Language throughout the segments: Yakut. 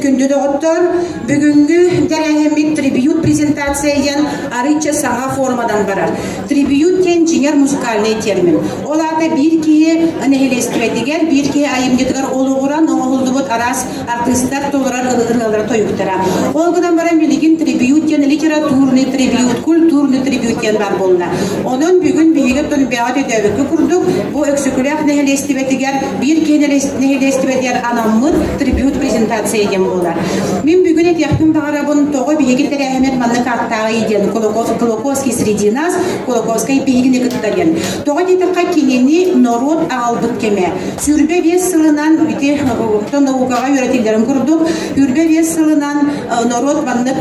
Күндү доҕоттор, бүгүҥҥү тэрээһиммит трибьют презентация диэн арыйча саҥа формадан барар. Трибьют диэн дьиҥэр музыкальнай термин. Ол аата биир киһи нэһилиэстибэтигэр, биир киһи айымньытыгар олоҕуран оҥоһуллубут араас артыыстар толорор ырыалара тойуктара. Ол гынан баран билигин трибьют диэн литературный трибьют, культурный трибьют диэн баар буолла. Онон бүгүн биһиги Тунбэҕэ төдөөбүккэ курдук бу Өксөкүлээх нэһилиэстибэтигэр биир киһи нэһилиэстибэтигэр анаммыт трибьют презентация диэн буолар. Мин бүгүн этиэхпин баҕарабын, тоҕо биһиги тэрээһиммит маннык ааттааҕый диэн Кулаковский среди нас, Кулаковскай биһигини кытта диэн. Тоҕо диэтэххэ кинини норуот аҕалбыт кэмэ. 25 сылынан ити наукаҕа үөрэтиллэрин курдук, 25 сылынан норуот маннык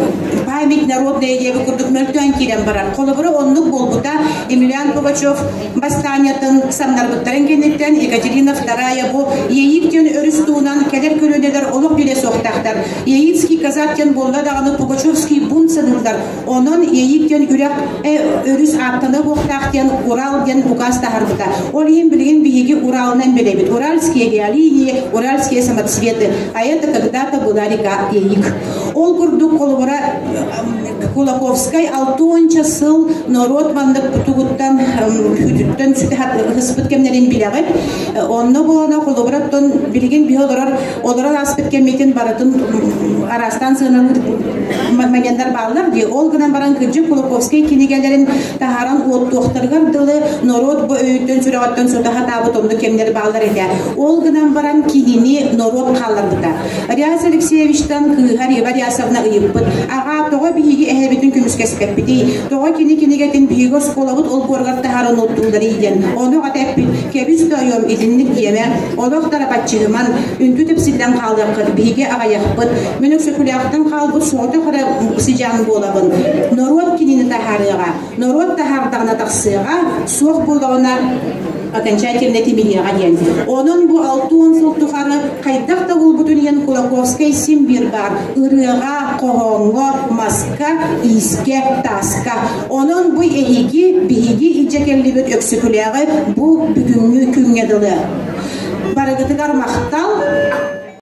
память народная диэби курдук мөлтөөн киирэн барар. Холобура оннук буолбута Емельян Пугачев бастаанньатын самнарбыттарын кэнниттэн Екатерина Вторая бу Яик диэн өрүс туһунан кэлэр көлүөнэлэр олох билэ суохтаахтар. Яицкий казак диэн буолла даҕаны Пугачевский бунт саныыллар. Онон Яик диэн үрэх өрүс ааттана буохтаах диэн Урал диэн указ таһарбыта. Ол иһин билигин биһиги Уралынан билэбит. Уральские геолинии, Уральские самоцветы. А это когда-то была река Яик. Ол курдук холобура Кулаковскай алтыонча сыл норуот маннык тугуттан хүтүттэн сүтэ кэмнэрин билэҕит. Онно буолана холобураттан билигин биһи олорор олорон ааспыт кэммитин барытын араастаан сыаналыыр моменттар бааллар дии. Ол гынан баран кырдьык Кулаковскай кинигэлэрин таһааран уоттуохтарыгар дылы норуот бу өйүттэн сүрэҕиттэн сута хатаабыт оннук кэмнэр бааллар этэ. Ол гынан баран кинини норуот хаалларбыта. Реас Алексеевичтан кыыһа Рива Рясовна ыйыппыт, «Аҕаа, тоҕо биһиги эһэбитин көмүскэспэппитий? Тоҕо кини кинигэтин биһиги оскуолабыт олбуоругар таһааран оттуулларый?» диэн. Ону аҕата эппит, «Кэбис тоойуом, итинник диэмэ, олох тарапаччыһыман, үнтү тэпсиллэн хаалыаххыт, биһиги аҕайахпыт. Мин Өксөкүлээхтэн хаалбыт соҕотох эрэ сыдьаан буолабын. Норуот кинини таһаарыаҕа. Норуот таһаардаҕына тахсыаҕа, суох буоллаҕына окончательно тимириэҕэ диэн. Онон бу 60 сыл тухары хайдах да буолбутун иһин Кулаковскай син биир баар ырыаҕа, хоһооҥҥо, маска, иискэ, тааска. Онон бу эһиги, биһиги илдьэ кэллибит Өксөкүлээҕи бу бүгүҥҥү күҥҥэ дылы. Барыгытыгар махтал.